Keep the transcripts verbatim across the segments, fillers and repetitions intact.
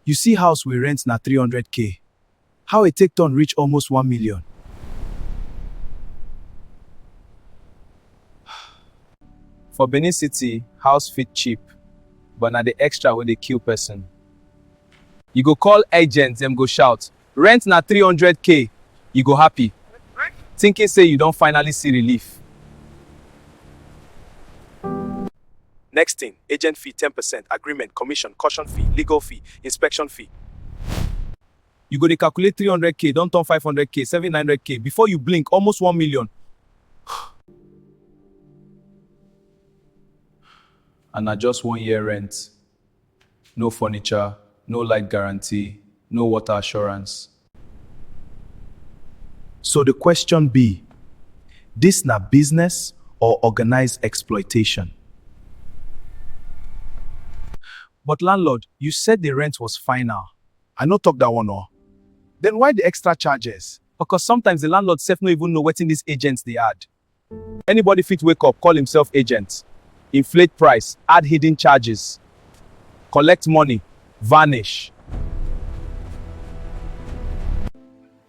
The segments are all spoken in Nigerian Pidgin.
You see house we rent na three hundred k. How e take turn reach almost one million? For Benin City, house fit cheap, but na the extra wey dey kill person. You go call agent, dem go shout, "Rent na three hundred k," you go happy, thinking say you don finally see relief. Next thing, agent fee ten percent, agreement, commission, caution fee, legal fee, inspection fee. You go dey calculate three hundred k, don turn five hundred k, seven hundred k. Before you blink, almost one million. And na just one year rent. No furniture, no light guarantee, no water assurance. So the question be, this na business or organized exploitation? But landlord, you said the rent was final. I no talk that one, oh. Then why the extra charges? Because sometimes the landlord sef no even know wetin these agents dey add. Anybody fit wake up, call himself agent, inflate price, add hidden charges, collect money, vanish.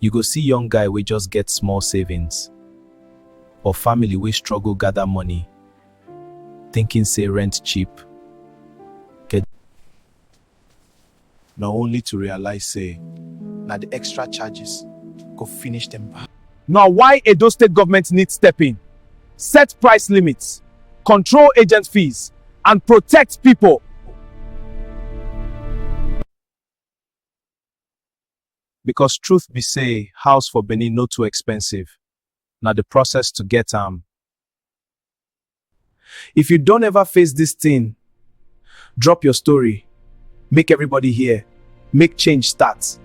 You go see young guy wey just get small savings, or family wey struggle gather money, thinking say rent cheap, get na only to realize say na the extra charges go finish them back. Na why Edo State government need step in, set price limits, control agent fees, and protect people. Because truth be say, house for Benin no too expensive. Na the process to get am. If you don ever face this thing, drop your story, make everybody hear, make change start.